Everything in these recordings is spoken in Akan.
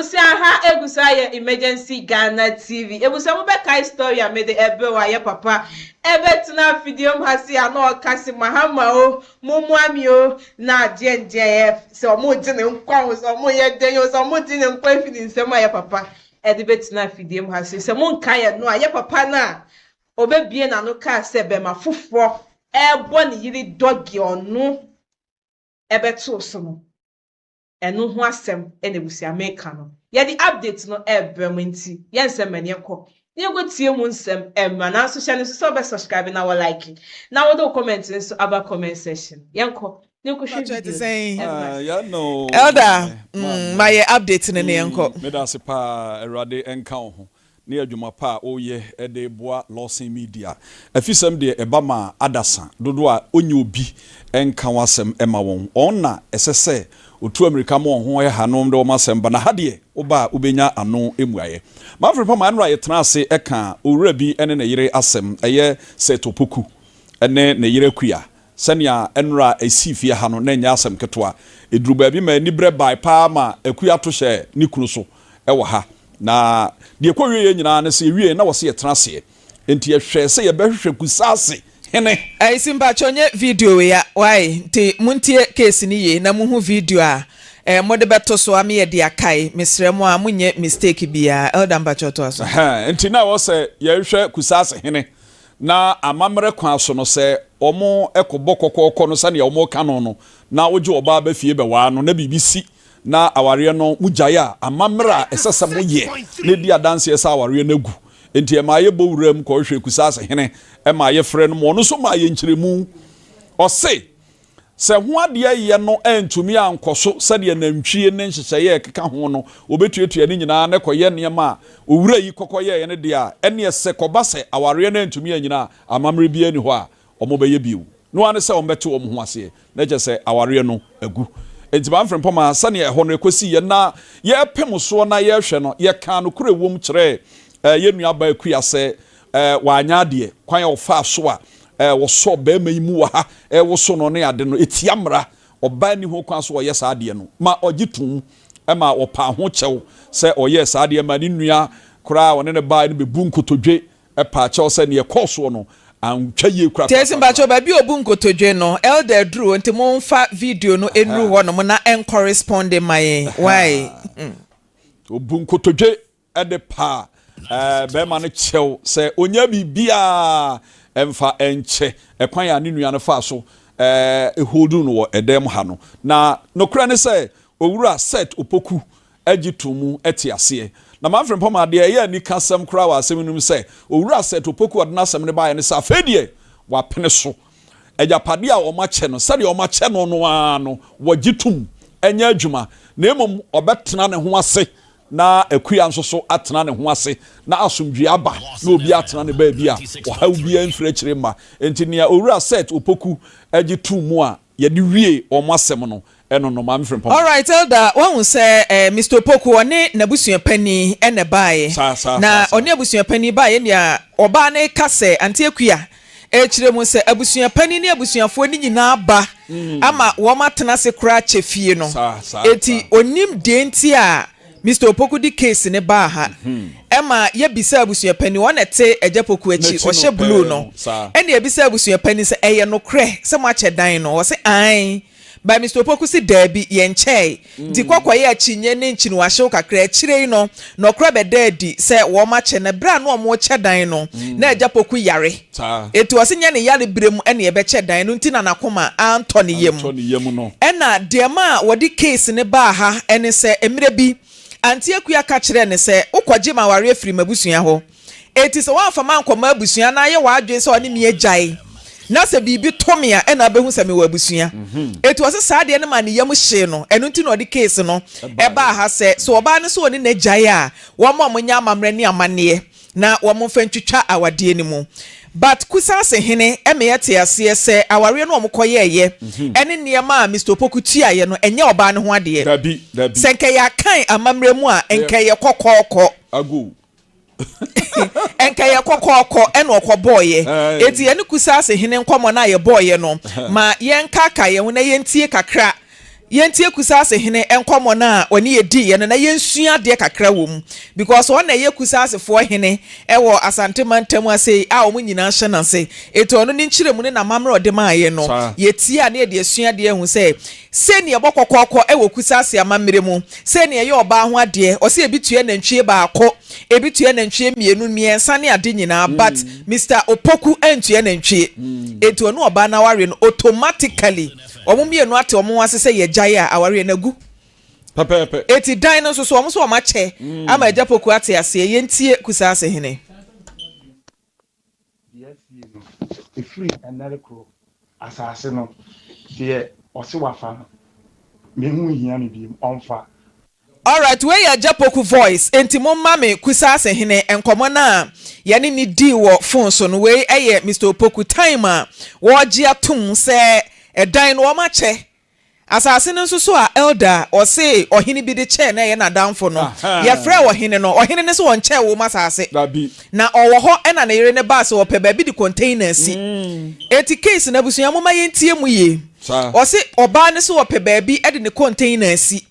Ebusua ha egu so ayɛ Emergency Ghana TV. Ebusua mo bɛkae story a mede ɛbrɛ wo a yɛ papa ɛbɛtena afidie mu ha se a na ɔka se Mahama o mo moa me o na deɛn deɛn ɛ sɛ ɔmo gye ne nkwa o sɛ ɔmo yɛ dɛn o sɛ ɔmo gye ne nkwa afi ne nsam a yɛ papa ɛde bɛtena afidie mu ha se sɛ mo nkae ɛno a yɛ papa no a ɔbɛbie n'ano kaa sɛ bɛma foforɔ ɛrebɔ ne yere dɔge ɔno ɛbɛtoo so no ɛno ho asɛm ɛna abusua meka no. Yɛde update no ɛrebrɛ mu nti yɛnsɛm mani ɛkɔ na yɛnkɔ mu nsɛm ɛmmra. Nanso hyɛ no nso sɛ wobɛ subscribe na wɔ like na wode wo comment nso aba comment section. Yɛnkɔ na yɛnkɔhwɛ video no. Elder, mayɛ update no ne yɛnkɔ. Meda ase paa. Awurade nka wo ho ne adwuma pa a woyɛ de boa Lawson Media. Afisɛm deɛ ɛba ma adasa dodoɔ a ɔnyɛ obi nka w'asɛm ma wɔn. Ɔn na ɛsɛ sɛ otu amirika ma wɔn ho yɛ hanom de wɔn asɛm ba na ha deɛ woba a wobɛnya ano mmuaeɛ. Maafiri pa ma ɛnora yɛtena ase ɛka owura bi ne ne yere asɛm, ɛyɛ Seth Opoku ne ne yere Akua. Sɛnea ɛnora ɛsii fie ha no na ɛnyɛ asɛm ketewa. Ɛduru baabi ma aniberɛ bae paa ma Akua to hyɛ ne kunu so ɛwɔ ha. Na deɛ ɛkɔ wie yɛ nyinaa ne sɛ yɛwie na wɔsɛ yɛtena aseɛ. Nti yɛhwɛ sɛ yɛbɛhwehwɛ Kusaase hene. Ɛyi mpakyɛ nye video ya wai nti muntie case ni yie na muhu video a mode bɛto so a meyɛ de akae. Mesrɛ mo a monyɛ mistake biara. Elder, mpakyɛ to so. Nti na ɛwɔ sɛ yɛhwehwɛ Kusaase hene na amammerɛ kwan so no sɛ ɔmo ɛkɔbɔ kɔkɔɔkɔ no sɛnea ɔmo ka no no na wogye ɔbaa bɛ fie bɛwaa no na biribi si na awareɛ no mu gyae a, amammerɛ a ɛsɛ sɛ moyɛ na ɛdi adanseɛ sɛ awareɛ no agu. Nti ɛma yɛbɔ wura mu kɔhwehwɛ Kusaase hene, ɛma yɛfrɛ no ma ɔno nso ma yɛ nkyerɛmu. Ɔse sɛ ho adeɛ yɛ no antumi ankɔ so sɛdeɛ nantwie ne nhyehyɛeɛ ɛkeka ho no wɔbɛtuatua ne nyinaa ne kɔyɛ nneɛma a owura yi kɔkɔ yɛeɛ no deɛ a, ɛneɛ sɛ kɔba sɛ awareɛ no antumi anyina a, amammerɛ biara ni hɔ a ɔmo bɛyɛ bio no ara ne sɛ ɔmbɛte wɔn ho aseɛ na kyerɛ sɛ awareɛ no agu. Nti Maame Frempɔma, sɛnea ɛhɔ no ɛkɔsi yɛ na yɛpem soɔ na yɛrehwɛ no, yɛka no koro ɛwom kyerɛ yɛn nuaba Akua sɛ wanyɛ adeɛ. Kwan a ɔfaa so a wɔsɔ bɛrima yi mu wɔ ha ɛwoso no ne ade no ɛtia mmara. Ɔbaa ni ho kwan so ɔyɛ saa adeɛ no ma ɔgye tom ma ɔpaa ho kyɛw sɛ ɔyɛɛ saa adeɛ ma ne nua koraa ɔne ne baa no bɛbu nkotodwe ɛpaa kyɛw sɛ neɛ ɛkɔɔ soɔ no antwa yie koraa. Tiesi, mpakyɛ, baabi a obu nkotodwe no, Elder duru nti momfa video no nnuru hɔ nom na ɛncorrespond ma yɛn why. Obu nkotodwe ɛde paa bɛrima no kyɛw sɛ onya biribiaa ɛmfa ɛnkyɛ ɛkwan a ne nua no faa so ɛholdu no wɔ ɛdan mu ha no. Na nokorɛ ne sɛ owura Seth Opoku agye to mu te aseɛ. Na Maame Frempɔma, adeɛ ɛyɛ anika asɛm koraa wɔ asɛm no mu sɛ owura Seth Opoku ɔde n'asɛm no baeɛ no sɛ afei deɛ wapene so. Agyapadeɛ a wɔn akyɛ no sɛdeɛ wɔn akyɛ no no ara no wɔgye tom, ɛnyɛ adwuma, na mmom ɔbɛtena ne ho ase na Akua nso so atena ne ho ase na asomdwe aba na obi atena ne baabi a ɔhaw biara mfiri akyire mma. Nti nea owura Seth Opoku agye tom mu a yɛde wie wɔn asɛm no ɛno no, Maame Frempɔma. Alright, Elder, wahu sɛ Mr Opoku ɔne n'abusuapanin ɛna baeɛ. Saa saa. Na ɔne abusuapanin baeɛ nea ɔbaa no ka sɛ Auntie Akua ɛkyerɛ mu sɛ abusuapanin ne abusuafoɔ no nyinaa ba ama wɔn atena ase koraa kyɛ fie no. Saa saa. Eti onim deɛ nti a Mr Opoku de case ne baa ha. Ɛma yɛbisa abusuapanin, wɔn na ɛte Agya Poku akyi, ɔhyɛ blue no. Ɛna yɛbisa abusuapanin sɛ ɛyɛ nokorɛ sɛ mo akyɛ dan no? Ɔsɛ ae. But Mr Opoku si daabi, yɛnkyɛe. Nti kɔkɔyɛ akyinnye ne nkyiniwahyew kakra akyire yi no, nɔkorɛ bɛda adi sɛ wɔn akyɛ. Na berɛ a na wɔrekyɛ dan no, na Agya Poku yare. Enti ɔse nyɛ ne yare berɛ mu ɛna yɛbɛkyɛ dan no nti na n'akoma antɔ ne yam. Ɛna deɛ ma wɔde case no baa ha ɛne sɛ mmerɛ bi Auntie Akua ka kyerɛɛ no sɛ wokɔgye m'awareɛ firi m'abusua hɔ. Enti sɛ woamfa m'ankɔma abusua na ayɛ w'adwene sɛ ɔne me agyae na sɛ biribi to me a ɛna abɛhu sɛ mewɔ abusua. Enti ɔse saa adeɛ no maa ne yam hyee no, ɛno nti na ɔde case no ɛbaa ha sɛ sɛ ɔbaa no sɛ ɔne no agyae a wɔn a wɔnyɛ amammerɛ ne amanneɛ na wɔn mfa ntwitwa awadeɛ no mu. But Kusase hene ɛma yɛte aseɛ sɛ awareɛ no a wɔkɔyɛɛyɛ ɛne nneɛma a Mr Opoku tuaeɛ no ɛnyɛ ɔbaa no ho adeɛ. Dabi dabi. Sɛ nkɛyɛ akan amammerɛ mu a nkɛyɛ kɔkɔɔkɔ. Ago. Nkɛyɛ kɔkɔɔkɔ ɛna ɔkɔbɔɔyɛ. Eti yɛne Kusase hene nkɔmmɔ no a yɛbɔɔyɛ no ma yɛnkaakae yɛn ho na yɛntie kakra. Yɛntie Kusase hene nkɔmmɔ no a ɔne yɛ diiɛ no na yɛnsua adeɛ kakra wɔ mu because ɔno na ɛyɛ Kusasefoɔ hene wɔ Asante mantam ha sei a wɔn nyinaa hyɛ n'ase. Enti ɔno ne nkyerɛmu ne n'amammerɛ a ɔde maa yɛn no, yɛtie a na yɛde asua adeɛ ahu sɛ sei na yɛbɔ kɔkɔɔkɔ wɔ Kusase amammerɛ mu, sei na yɛyɛ ɔbaa ho adeɛ, ɔse ebi tua nantwie baako, ebi tua nantwie mmienu, mmiɛnsa ne ade nyinaa but Mister Opoku antua nantwie. Enti ɔne ɔbaa no awareɛ no automatically Wɔn mmienu ate wɔn ho ase sɛ yɛgyae a, awareɛ no agu. Pɛpɛɛpɛ. Enti dan no nso so, wɔn nso wɔn akyɛ ama Agya Poku ate aseɛ. Yɛntie Kusaase Hene. Deɛ asie no, ɛfiri ɛnnɛ rekoro, asase no, deɛ ɔse wafa no, me ho nhia me biom, ɔmfa. Alright wei yɛ Agya Poku voice enti momma me Kusaase hene nkɔmmɔ no a yɛne no dii wɔ phone so no wei yɛ Mister Opoku time a wɔregye atom sɛ ɛdan no wɔn akyɛ asase no nso so a Elder ɔse ɔhene bi de kyɛɛ no a ɛyɛ n'adamfo no yɛfrɛɛ ɔhene no ɔhene no se ɔnkyɛɛ wom asase na ɔwɔ hɔ ɛna ne yere no baa sɛ ɔpɛ baabi de container asi enti case no abusua momma yɛntie mu yie ɔse ɔbaa no se ɔpɛ baabi de ne container asi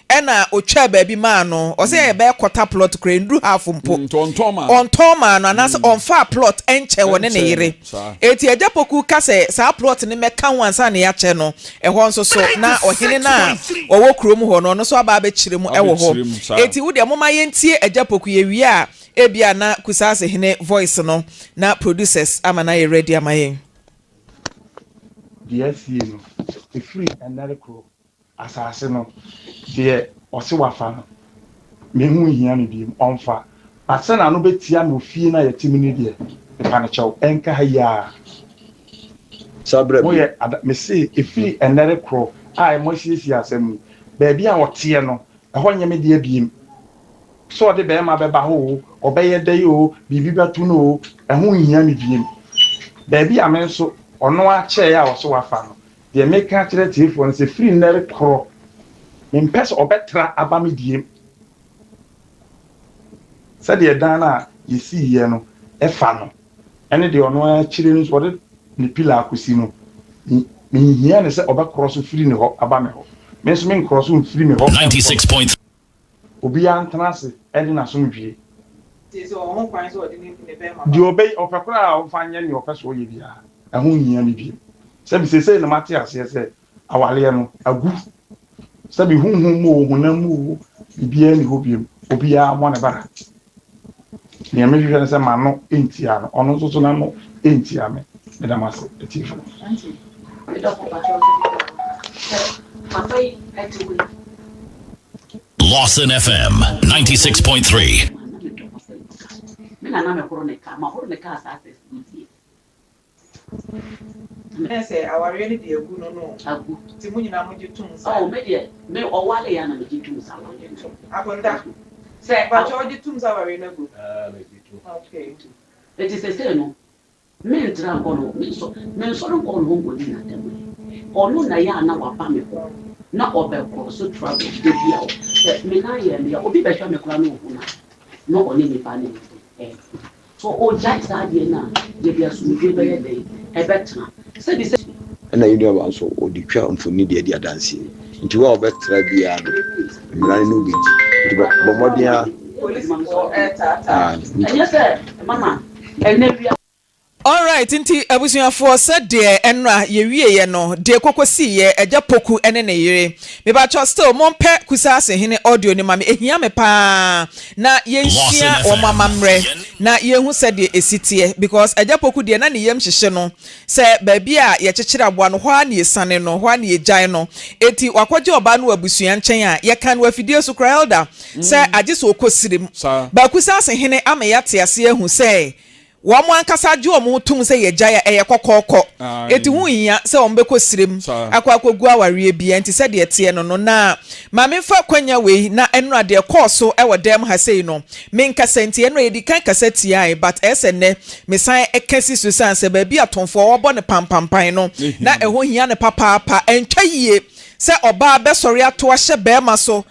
Ɛna otwaa baabi maa no. Ɔsɛ yɛ bɛyɛ quarter plot koraa ɛnduru half mpo. Ɔntɔn maa no anaasɛ ɔnfaa plot nkyɛ ɔne ne yere. Enti Agya Poku ka sɛ saa plot no mmɛka ho ansa na yɛakyɛ no. Ɛhɔ nso so na ɔhene no a ɔwɔ kurom hɔ no ɔno nso aba abɛkyerɛ mu wɔ hɔ. Enti wo deɛ momma yɛntie Agya Poku yɛwie a ebia na Kusaase hene voice no na producers ama no ayɛ ready ama yɛn. Deɛ asie no, ɛfiri ɛnnɛ rekoro, Asase no, deɛ ɔse wafa no, me ho nhia me biom, ɔmfa. But sɛ n'ano bɛtia me wɔ fie no a yɛte mu no deɛ, mepa no kyɛw, ɛnka ha yi ara. Saa berɛ bi. Moyɛ ada, mese ɛfiri ɛnnɛ rekorɔ a moasiesie asɛm yi, baabi a ɔteɛ no, ɛhɔ nyɛ me dea biem. Sɛ ɔde barima bɛba hɔ oo, ɔbɛyɛ dɛn oo, biribi bɛto no oo, ɛho nhia me biem. Baabi a me nso, ɔno ara kyɛeɛ a ɔse wafa no, Deɛ meka akyerɛ atiefoɔ ne sɛ, firi nnɛ rekorɔ, mempɛ sɛ ɔbɛtra aba me diem. Sɛdeɛ dan no a yɛsiiɛ no fa no, ne deɛ ɔno ara akyire no nso ɔde ne pila akɔsi no, menhia no sɛ ɔbɛkorɔ so firi ne hɔ aba me hɔ. Me nso menkorɔ so mfiri me hɔ nkɔ ne hɔ. Obiara ntena ase ne n'asomdwoeɛ. Nti sɛ ɔwɔ ho kwan sɛ ɔde ne bɛrima ba. Deɛ ɔbɛ, ɔpɛ koraa a ɔmfa nyɛ deɛ ɔpɛ sɛ ɔyɛ biara, ɛho nhia me bio. Sɛbi seesei na mate aseɛ sɛ awareɛ no, agu. Sɛbi honhom mu oo, honam mu oo, biribiara nni hɔ bio. Obiara mmɔ ne bra. Deɛ mehwehwɛ ne sɛ m'ano ntia no, ɔno nso so n'ano ntia me. Meda mo ase, atiefoɔ. Auntie, me dɔfo pakyɛw sɛ bi sɛ papa yi ɛte hɔ yi. Lawson FM 96.3. Me na na mehoro ne kaa, mahoro ne kaa saa sɛ tie. Na sɛ awareɛ no deɛ agu no no. Agu. Nti mo nyinaa mo gye tom saa. Oh me deɛ me ɔware yɛ na me gye tom sɛ awareɛ no agu. Akonta. Sɛ. Mpakyɛ ɔgye tom sɛ awareɛ no agu. Ah me gye tom. Okay. Eti sesei no me ntra nkɔ no me nsɔ me nsɔre nkɔ ne hɔ nkɔdi n'atɛm ɛ. Ɔno na ɛyɛ a na waba me hɔ na ɔbɛ kɔ so travel da bi a sɛ me nan yɛ me ya obi bɛhwɛ me koraa na ohu no a na ɔne nipa no yɛ dɛn ɛɛko. Sɛ ɔgyae saa adeɛ no a, yɛde asomdwoeɛ bɛyɛ dɛn? Ɛbɛtena. Sɛbi sɛ. Ɛna yɛn nuabaa nso, ɔde twa mfonini de adi adanseɛ. Nti wo a wobɛtra biara no, mmara no ne wo bɛdi. Nti bɔ bɔ mmɔden ara. Ah, nti. Ɛnyɛ sɛ mama ɛnnɛ wia. Alright nti abusuafoɔ sɛdeɛ ɛnora yɛwieɛ no deɛ koko siiɛ agya poku ne ne yere mepakyɛw still mompɛ kusaase hene audio no ma me ɛhia me paa na yɛnsua wɔn amammerɛ na yɛnhu sɛdeɛ ɛsi teɛ because agya poku deɛ na ne yam hyehye no sɛ baabi a yɛkyekyere aboa no hɔ ara na yɛsiane no hɔ ara na yɛgyae no enti wakɔgye ɔbaa no wɔ abusua nkyɛn a yɛka no afidie so koraa elder sɛ agye sɛ ɔkɔ sirem but kusaase hene ama yɛate aseɛ ahu sɛ Wɔn ankasa gye wɔn ho tom sɛ yɛagyae a, ɛyɛ kɔkɔɔkɔ. Enti ho nhia sɛ wɔbɛkɔ serem akɔ akɔgu awareɛ biara. Enti sɛdeɛ ɛteɛ no no, na ma memfa akwanya wei na ɛnora deɛ ɛkɔɔ so wɔ dɛm ha sei no, menkasa nti. Ɛnora yɛdii kan kasa tiae, but ɛyɛ sɛ nnɛ mesan ka si so ɛsiane sɛ baabi a Tomfoɔ wɔbɔ no pampampan no, na ɛhɔ hia no papaapa. Ɛntwa yie sɛ ɔbaa bɛsɔre ato ahyɛ barima so.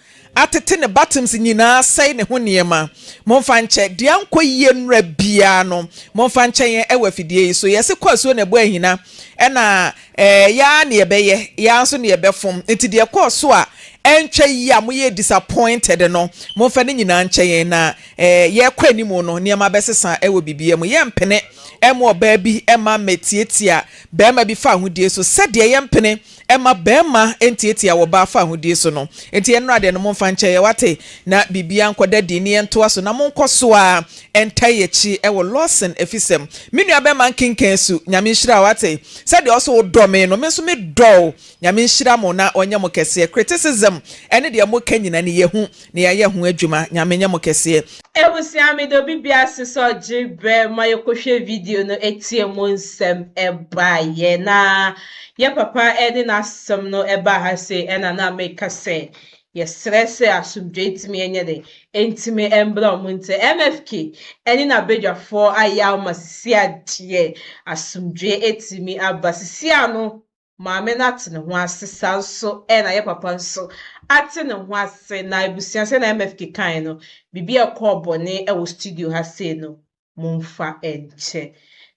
atete ne buttons nyinaa asɛe ne ho nneɛma. Momfa nkyɛ, deɛ ankɔ yie nnora biara no, momfa nkyɛ yɛn wɔ afidie yi so. Yɛse kɔ asuo na ɛbɔ ahina, ɛna ɛɛ yɛ ara na yɛbɛyɛ, yɛ ara nso na yɛbɛfom. Nti deɛ ɛkɔɔ so a ɛntwa yie a moyɛɛ disappointed no, momfa ne nyinaa nkyɛ yɛn na ɛɛ yɛrekɔ anim no, nneɛma bɛsesa wɔ biribiara mu. Yɛmpene mma ɔbaa bi mma mmɛtiatia barima bi fawohodie so sɛdeɛ yɛmpene Ɛmma barima ntiatia ɔbaa fahodie so no. Enti ɛnnora deɛ no momfa nkyɛ yɛ wate, na biribiara nkɔda din ne yɛntoa so na monkɔ so ara ntae yɛakyi wɔ Lawson afisɛm. Me nua bɛma nkenkan su, Nyame nhyira wo wate. Sɛdeɛ ɔse wo dɔ me no me nso me dɔ wo. Nyame nhyira mo na ɔnyɛ mo kɛseɛ. Criticism ɛne deɛ moka nyina no yɛhu na yɛayɛ ho adwuma. Nyame nyɛ mo kɛseɛ. Abusua meda obi biara ase sɛ ɔgye brɛ ma yɛkɔhwɛ video no tie mu nsɛm baeɛ na yɛ papa de n'asɛm no baa ha sei ɛna na meka sɛ yɛsrɛ sɛ asomdwoe ntumi nyɛ dɛ ntumi mbra ɔmo ntɛ MFK ɛne n'abadwafoɔ ayɛ ama sisi adeɛ asomdwoe atumi aba sisi ano Maame no ate ne ho ase saa nso na yɛ papa nso ate ne ho ase na abusua sɛnea MFK kae no biribi a ɛkɔɔ bɔne wɔ studio ha sei no momfa nkyɛ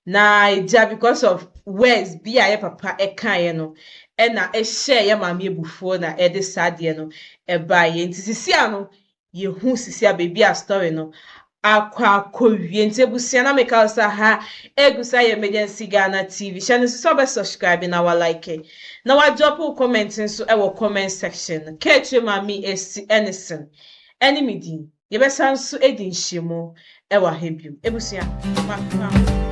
na agya because of words bi a yɛ papa kaeɛ no na ɛhyɛɛ yɛ maame abufuo na ɛde saa adeɛ no ɛbaeɛ nti sisi ano Yɛhu sisi a baabi a story no akɔ akɔwie. Nti abusua na meka wo sɛ ha egu so ayɛ Emergency Ghana TV. Hyɛ no nso sɛ wobɛ subscribe na wa like na wa drop wo comment nso wɔ comment section no. Kaakyire Maame Esi Ennison ɛne me din. Yɛbɛsan nso adi nhyiamu wɔ ha biom. Abusua, makra mo.